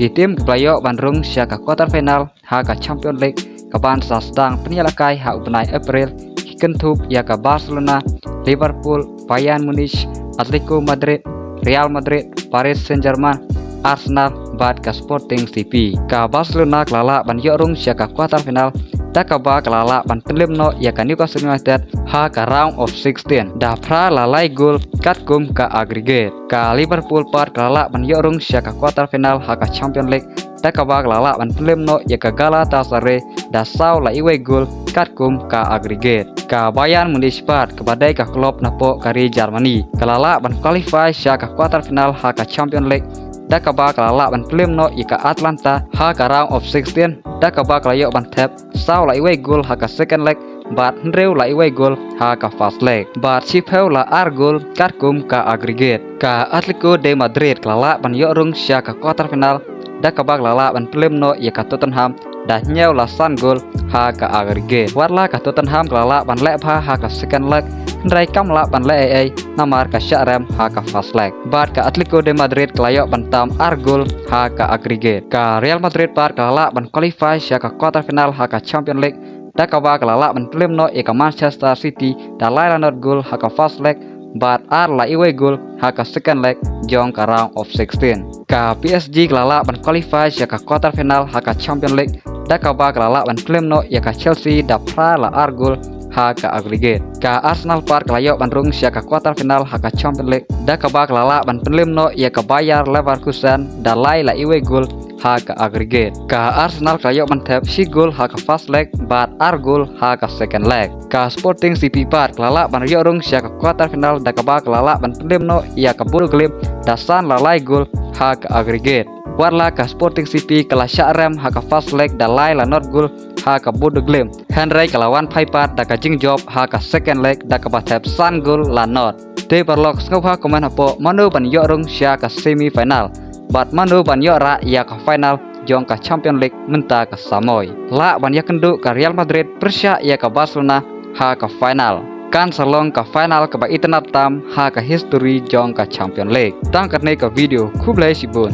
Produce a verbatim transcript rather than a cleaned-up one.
Ki team kiba la ïoh ban rung sha ka quarter final ha ka Champions League kaban sa sdang pynïalehkai ha u bnai April ki kynthup ïa ka Barcelona, Liverpool, Bayern Munich, Atletico Madrid, Real Madrid, Paris Saint-Germain, Arsenal bad ka Sporting C P. Ka Barcelona ka la lah ban ïoh rung sha ka quarter final da kaba ka la lah ban pynlem noh ïa ka Newcastle United ha ka round of sixteen da phra la lai gol katkum ka aggregate. Ka Liverpool pat ka la lah ban ïoh rung sha ka quarter final ha ka Champions League da kaba ka la lah ban pynlem noh ïa ka Galatasaray da saw la iwei gol katkum ka aggregate. Ka Bayern Munich pat kaba dei ka club napoh ka ri Germany ka la lah ban qualify sha ka quarter final ha ka Champions League da kaba ka la lah ban pynlem noh ïa ka Atalanta ha ka round of sixteen da kaba ka la ïoh ban thep saw la iwei gol ha ka second leg bad hynriew la iwei gol ha ka first leg bad shiphew la ar gol katkum ka aggregate. Ka Atletico de Madrid ka la lah ban ïoh rung sha ka quarter final da kaba ka la lah ban pynlem noh ïa ka Tottenham da hynñiew la san gol ha ka aggregate. Wat la ka Tottenham ka la lah ban leh bha ha ka second leg hynrei kam lah ban leh ei ei namar ka shah rem ha ka first leg. Bad ka Atletico de Madrid ka la ïoh ban tam ar gol ha ka aggregate. Ka Real Madrid pat ka la lah ban qualify sha ka quarter final ha ka Champions League da kaba ka la lah ban pynlem noh ïa ka Manchester City da lai la not gol ha ka first leg bad ar la iwei gol ha ka second leg jong ka round of sixteen. Ka P S G ka la lah ban qualify sha ka quarter final ha ka Champions League da kaba ka la lah ban pynlem noh ïa ka Chelsea da phra la ar gol ha ka aggregate. Ka Arsenal pat ka la ïoh ban rung sha ka quarter final ha ka Champions League da kaba ka la lah ban pynlem noh ïa ka Bayer Leverkusen da lai la iwei gol ha ka aggregate. Ka Arsenal ka la ïoh ban thep shi gol ha ka first leg bad ar gol ha ka second leg. Ka Sporting C P pat ka la lah ban ïoh rung sha ka quarter final da kaba ka la lah ban pynlem noh ïa ka Bodo Glimt da san la lai gol ha ka aggregate. Wat la ka Sporting C P ka la shah rem ha ka first leg da lai la not gol ha ka Bodo Glimt hynrei ka la wan phai pat da ka jingjop ha ka second leg da kaba thep san gol la not. Te paralok sngewbha comment hapoh mano ban ïoh rung sha ka semi final bad mano ban ïoh rah ïa ka final jong ka Champions League mynta ka samoi. Lah ban ïakynduh ka Real Madrid pyrshah ïa ka Barcelona ha ka final. Kan sa long ka final kaba itynnad tam ha ka history jong ka Champions League. Tang katne ka video, khublei shibun.